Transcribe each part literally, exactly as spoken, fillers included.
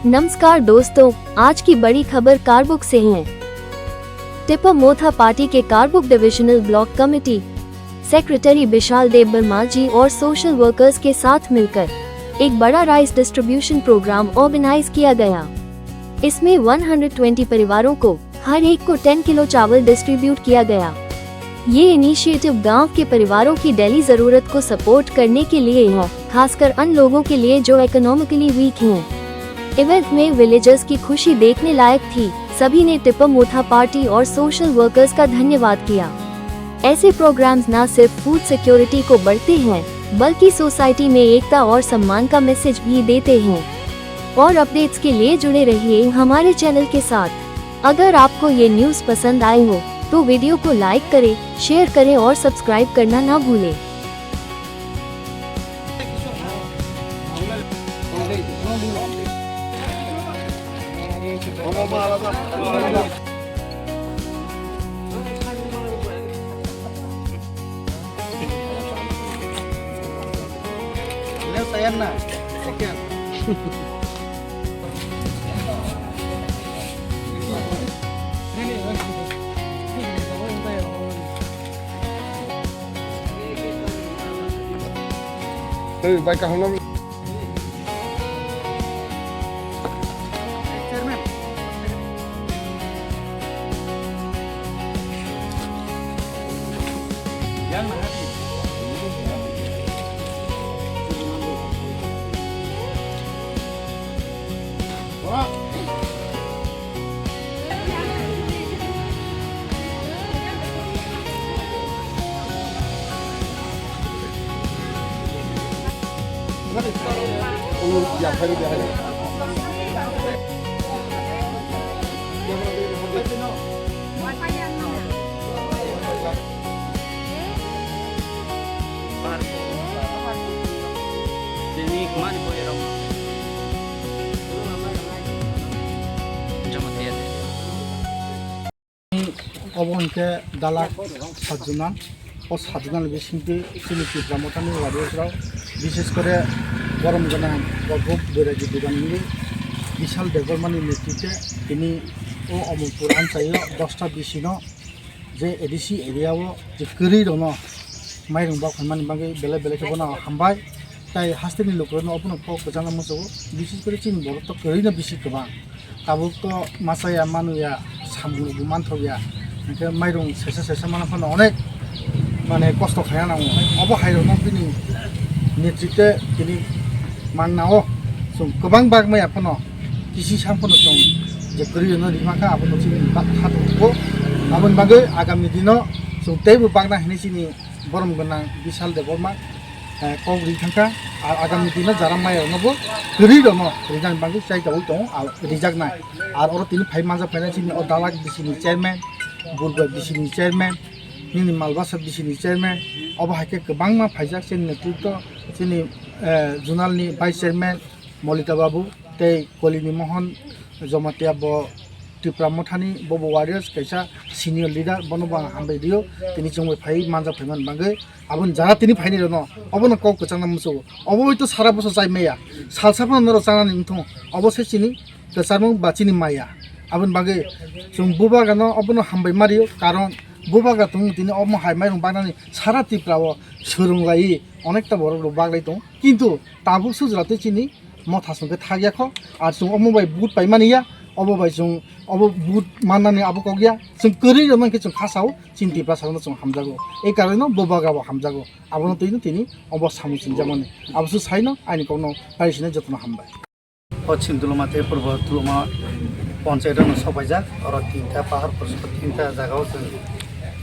नमस्कार दोस्तों, आज की बड़ी खबर कारबुक से है। टिपा मोथा पार्टी के कारबुक डिविजनल ब्लॉक कमेटी सेक्रेटरी विशाल देव वर्मा जी और सोशल वर्कर्स के साथ मिलकर एक बड़ा राइस डिस्ट्रीब्यूशन प्रोग्राम ऑर्गेनाइज किया गया। इसमें वन हंड्रेड ट्वेंटी परिवारों को हर एक को टेन किलो चावल डिस्ट्रीब्यूट किया गया। ये इनिशिएटिव गांव के परिवारों की डेली जरूरत को सपोर्ट करने के लिए है, खासकर उन लोगों के लिए जो इकोनॉमिकली वीक हैं। इवेंट में विलेजर्स की खुशी देखने लायक थी। सभी ने टिपा मोथा पार्टी और सोशल वर्कर्स का धन्यवाद किया। ऐसे प्रोग्राम्स ना सिर्फ फूड सिक्योरिटी को बढ़ते हैं, बल्कि सोसाइटी में एकता और सम्मान का मैसेज भी देते हैं। और अपडेट्स के लिए जुड़े रहिए हमारे चैनल के साथ। अगर आपको ये न्यूज़ पसंद आए हो, तो वीडियो को लाइक करें, शेयर करें और सब्सक्राइब करना ना भूलें। Leo saya na. Sekian. Hei, bai kaham nang. Obo hwnkhe dalak sajjona. O sajjona ni bisingtwi chini Tipra Mothani warriors rok, bishesh kore borom gwnang Prabhu Boiraji Duganini Bishal Debbarmani netritwe tini o Amalpur amchaio dosta bisino je A D C area o je kwrwi rokno mairung bak phaimani bagwi belai belai khe bono hambai. Tai hasteni lukurokno obono kok kwchangno muchungo, bishesh kore chini borok to kwrwino bisi kwbang. Tabuk to machaya manuya, samung bo manthokya. Hwnkhe mairung sesa sesa mana phano onek mane kosto khaina nango. Obo hairokno bini netritwe tini manna o chwng kwbang bak maya phano kisi sam phano chwng je kwrwino rima kha abono chini bak kha tongo. Aboni bagwi agami dino chwng teibo bakna hinwi chini borom gwnang Bishal Debbarma, eh, kok ri thangkha. Ar agami dino jara maya rokno bo kwrwi rokno rijak bagwi chai tongo, tongo, ar rijaknai. Ar oro tini phai manja phainai chini o dalak bisini chairman, Burba bisini chairman, nini Malbasa bisini chairman, obo hai khe kwbangma phaijak chini netritwo, chini, eh, zonal ni vice chairman Molita Babu tei Kolini Mohon Jomatia bo Tipra Mothani bobo warriors kaisa senior leader, bono bo ang hambai rio, tini chwngbai phai manja phaimani bagwi. Aboni jara tini phaini rokno obono kok kwchangna muchungo. Obo hoi to sara bosor chai maya, salsa phano norok chanani wngthung, obo se chini kwcharmung ba chini maya. Aboni bagwi chwng bubagrano obono hambai mario, karon bubagra tong tini omo hai mairung baknani sara Tripura o swrwng lai onekta borok rok baglai tong, kintu tabuk sujra tei chini motha chwng khe thakya kho, ar chwng omo bai vote paimani ya, obo bai chwng obo vote mannani abo kok ya, chwng kwrwi rwmani khe chwng khasao chini Tiprasa no chwng hamjago, ei karwi no bubagra bo hamjago, abono twi no tini obo samung chwng jamani, abo se sai no aini kok no pai sini jotono hambai. Poschim Duluma tei Purbo Duluma Panchayat no sopaijak, oro tinta pahar porishod tinta jaga o chwng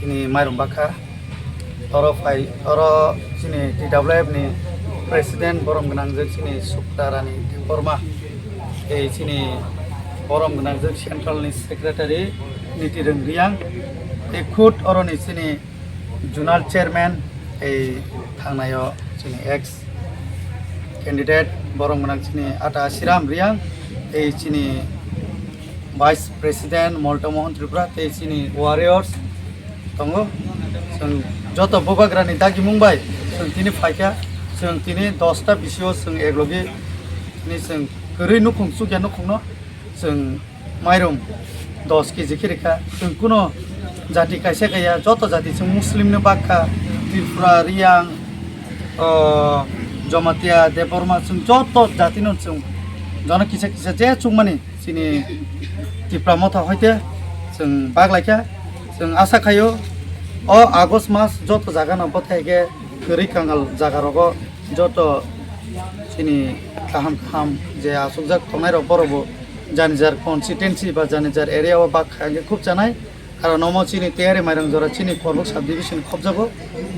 tini mairum bakha. Oro phai, oro chini T W F ni President borom gwnang je chini Sukta Rani Debbarma, tei chini borom gwnang je Central ni Secretary Niti Rwng Riyang, tei khud oro ni chini Zonal Chairman, tei thangnaio chini ex candidate borom gwnang chini Ata Siram Riyang, tei chini Vice President Molto Mohon Tripura, tei chini warriors tongo. Chwng joto bubagrani dagimung bai chwng tini phaikha, chwng tini dosta bisio chwng eklogi tini chwng Kwrwi nukhung chukya nukhungno chwng mairum dos keji khe rikha. Chwng kuno jati kaisa kaya, joto jati chwng Muslimno bakha, Tripura, Riyang, o, Jamatia, Debbarma, chwng joto jatino chwng jono kisa kisa je chukmani chini Tipra Motha hoite chwng bak laikha. Chwng asa khaio o August mas joto jagano bothaikhe kwrwi kangal jagarogo joto chini kaham kaham je achukjak tongnai rok borok bo jani jar constituency ba jani jar area o bak kha hwnkhe khub chanai. Karon omo chini Teyari Mairang jora chini Korbuk sub division khobjago.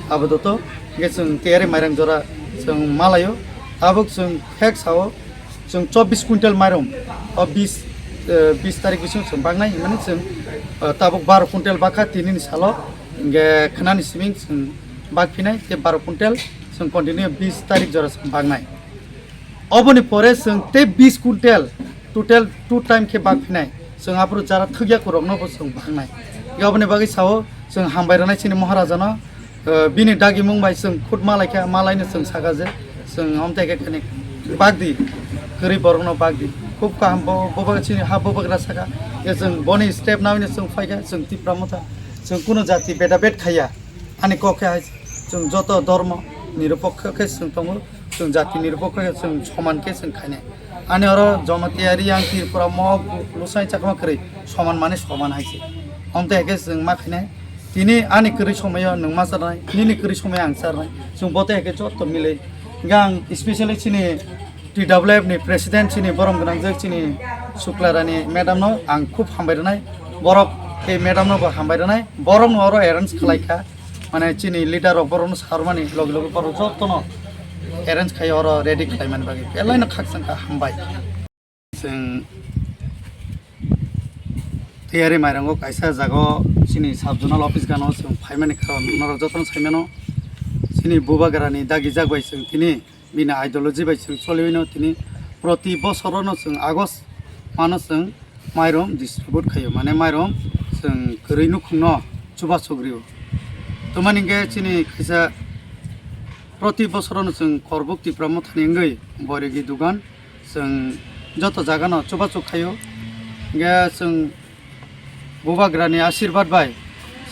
Abo doto hwnkhe chwng Teyari Mairang jora chwng malaio. Tabuk chwng thek sao chwng chobbish quintal mairum o bis, eh, bis tarik bising chwng baknai hinmani chwng, eh, tabuk baro quintal bakha tinini salo. Hwnkhe khwnani siming chwng bak phinai tei baro quintal chwng continue bis tarik jora chwng baknai. Oboni pore chwng tei bis quintal total two time khe bak phinai. Chwng aphuru jara thwkya kurokno bo chwng baknai. Hwnkhe oboni bagwi sao chwng hambai rwnai chini Maharajano, eh, bini dagimung bai chwng khut malaikha, malaino chwng saka je chwng omtei khe khani bakdi, kwrwi borokno bakdi. Khub kaham bo, bo bagwi chini ha bubagra saka. Hwnkhe chwng boni step naino chwng phaikha, chwng Tipra Motha, chwng kuno jati beda bed khaiya. Ani kok khe hai chwng joto dhormo nirupokho khe chwng tongo, chwng jati nirupokho khe chwng soman khe chwng khainai. Ani oro Jamatia, Riyang, Tripura, Mok, Lusai, Chakma kwrwi soman mani soman hai se. Omtei hai khe chwng ma khainai. Tini ani kwrwi somaio nwng ma charnai, nini kwrwi somaio ang charnai. Chwng botei hai khe joto milai. Hwnkhe ang specially chini T W F ni president chini borom gwnangjak chini Suklarani madam no ang khub hambai rwnai. Borok tei madam no bo hambai rwnai. Borok no oro arrange khlai kha. Mane chini leader rok borok no sarmani loge loge borok joto no arrange khai oro ready khlai mani bagwi. Belai no khakchang kha hambai. Chwng Teyari Mairango kaisa jaga o chini sub zonal office gana o chwng phaimani karon norok joto no sai mano. Chini bubagra ni dagi jak bai chwng tini bini ideology bai chwng choliwi no tini proti bosoro no chwng August mano chwng mairum distribute khaio, mane mairum chwng kwrwi nukhung no chubachu rio. Tamani hwnkhe chini kaisa proti bosoro no chwng Korbuk Tipra Mothani wngwi boirigi dugan chwng joto jaga no chubachu khaio. Hwnkhe chwng Bubagrani asirbat bai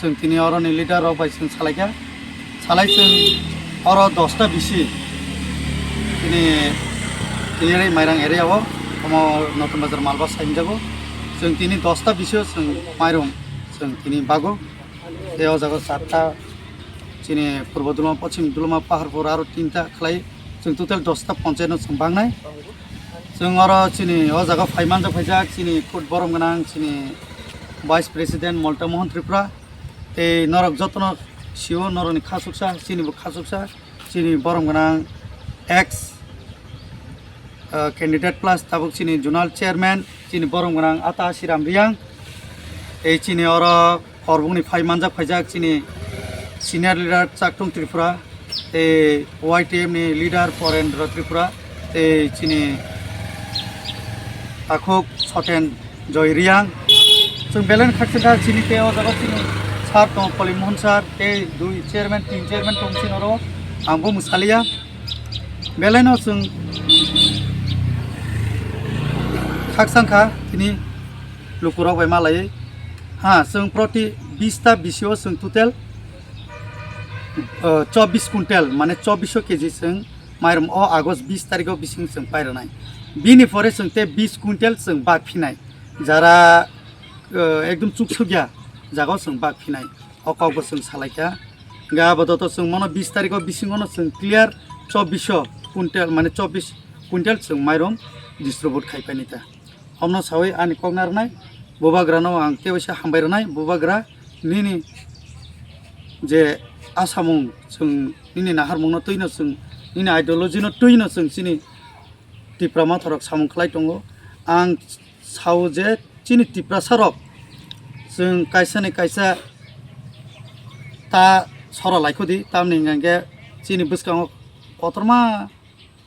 chwng tini oroni leader rok bai chwng salaikha. Salai chwng oro dosta bisi tini Teyari Mairang area o, omo Notun Bazar Malbasa hinjago. Chwng tini dosta bisi o chwng mairum chwng tini bago. Tei o jaga charta chini Purbo Dulma, Pochim Dulma, Paharpur aro tinta khlai chwng total dosta ponchayat no chwng baknai. Chwng oro chini o jaga phai manjak phaijak chini khud borom gwnang chini Vice President Molta Mohan Tripura. Tei norok jotono sio norokni khasuksa, chinibo khasuksa, chini borom gwnang ex, ah, candidate plus tabuk chini zonal chairman, chini borom gwnang Ata Siram Riyang. Tei chini oro Korbukni phai manjak phaijak chini senior leader Chaktung Tripura, tei Y T M ni leader Porendra Tripura, tei chini takhuk Soten Joy Riang. Chwng belai no khakchangkha chini tei o jaga chini sir tongo Koli Mohan sir, tei dui chairman, tin chairman tong chini oro ang bo mwsaliya. Belai no chwng khakchangkha tini lukurok bai malaiwi. Ha, chwng proti bista bisio chwng total, uh, chobbish quintal, mane chobbish keji chwng mairum o August bis tarikh o bising chwng pairwnai. Bini pore chwng tei bis quintal chwng bak phinai. Jara, uh, ekdom chuksukya jaga o chwng bak phinai. O kok bo chwng salaikha. Hwnkhe abo doto chwng mono bis tarikh o bisingo no chwng clear chobbish quintal, mane chobbish quintal chwng mairum distribute khai painai ta. Omno sawi ani kok narwnai, bubagrano ang tewaisa hambai rwnai, bubagra nini je asamung chwng nini naharmungno twino chwng nini ideology no twino chwng chini Tipra Motharok samung khlai tongo. Ang sao je chini Tiprasarok chwng kaisa ni kaisa ta sora laikhodi, tamni hwnkhe chini bwskango kotorma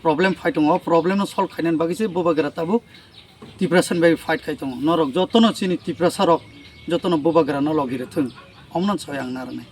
problem phai tongo. O problem no solve khainani bagwi se bubagra tabuk Tiprasani bagwi fight khai tongo. Norok jotono chini Tiprasarok jotono bubagrano logi rwthwng, omono sawi ang narwnai.